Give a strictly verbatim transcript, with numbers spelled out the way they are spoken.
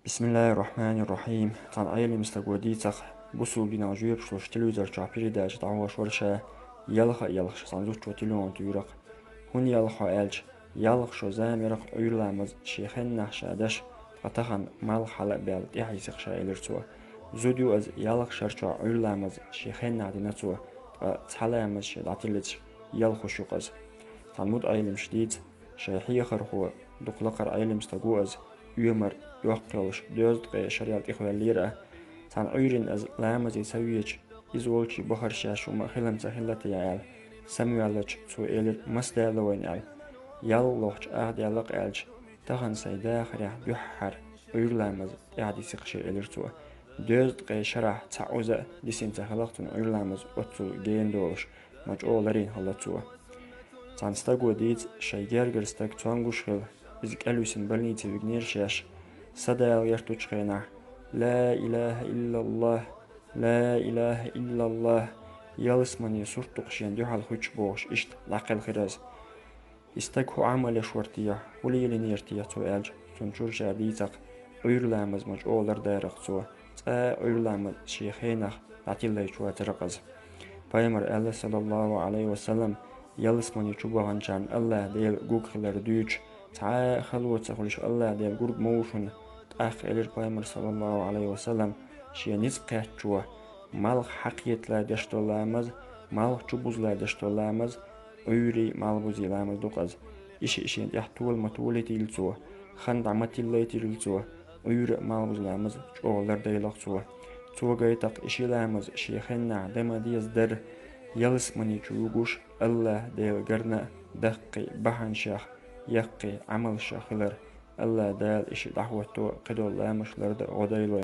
Бисмиллахир-рахманир-рахим. Цхьана Ӏелим стаго дийцар, бусулба динах жоьпаш луш телевизор чохь передача дӀахьош вара ша, ялх а ялхаш цхьана зудчо телефон туьйракх. «ХӀунда ялх хьо?» аьлча, «Ялх шо заманах Ӏуьйра ламаз шен хеннахь ша даш, ткъа тахана малх хьала а баьлла тӀаьхьа йисих ша», элира цо. «Зуда ю ас ялх шарчохь Ӏуьйра ламаз шен хеннахь дина цо, ткъа цхьа ламаз шен дӀатиллича ялх хӀуш ю-кх ас». Цхьана мутаӀеллимаш дийцар, шайн хьехархо, дукха лакхара Ӏелим стаг ву ас, оьмар йоккха йолуш, доьзткъе шарел тӀехваьллера а. Цхьана Ӏуьйрина ас ламазе ца веча, иза волчу бахара шаьш хӀума хилам ца хилла те аьлла, самаваьллачу цо элира: «Маса даьлла вайна?» аьлла. «Ялх лохча ах даьлла-кх», аьлча, «Тахана сайн дахарехь дуьххьара Ӏуьйра ламаз тӀаьхьа дисих шен», элира цо. Доьзткъе шарахь цхьа оза а дисина ца хилла-кх цуьнан Ӏуьйра ламаз оццул гена долуш, ма чӀогӀа ларийна хилла цо. Цхьана стаго дийцар, шайн гергара стаг цомгуш хилла, иза кӀел висина больнице вигнера шаьш, са Дала гӀертачу хенахь: «Ла илаха иллаллах, ла илаха иллаллах, ялсамане сурт ду-кх шена дуьхьал хуьттуш», бохуш, иштта дӀакхелхира ас. «И стаг хӀун Ӏамал еш вара те, хӀун лелийнера те?» цо аьлча, цунна чуьра ша дийцар, Ӏуьйра ламаз ма чӀогӀа лардарах цо, цкъа а Ӏуьйра ламаз шен хенахь дӀатиллайча вацара-кх иза. Пайхамара аьлла, саллаллаху Ӏалайхи ва саллам: «Ялсамане чу баханчарна АллахӀ Дела гург хилар дуьйцуш, цхьа а хало ца хуьлуш АллахӀ Дела гург ма ву шуна». ТӀаккха элира Пайхамара, саллаллаху Ӏалайхи ва саллам, шен ницкъ кхеттачо: «Малх хьакхетале деш долу ламаз, малх чубузале деш долу ламаз, Ӏуьйрий малхбузий ламаз ду-кх иза. И шиъ шена тӀехь тола ма толийтийла цо, хан дӀа ма тиллийтийла цо, Ӏуьйра а малхбуза ламаз чӀогӀа лардайла-кх цо. Цо гайта-кх и ши ламаз шен хеннахь дан ма деза дара, ялсамане чу вуьгуш АллахӀ Дела гарна а даккхий бахьанашех, яккхий Ӏамалшех хилар. АллахӀ Дала и шиъ дӀахӀотто, кхидолу ламазаш лардан гӀо дойла вайна».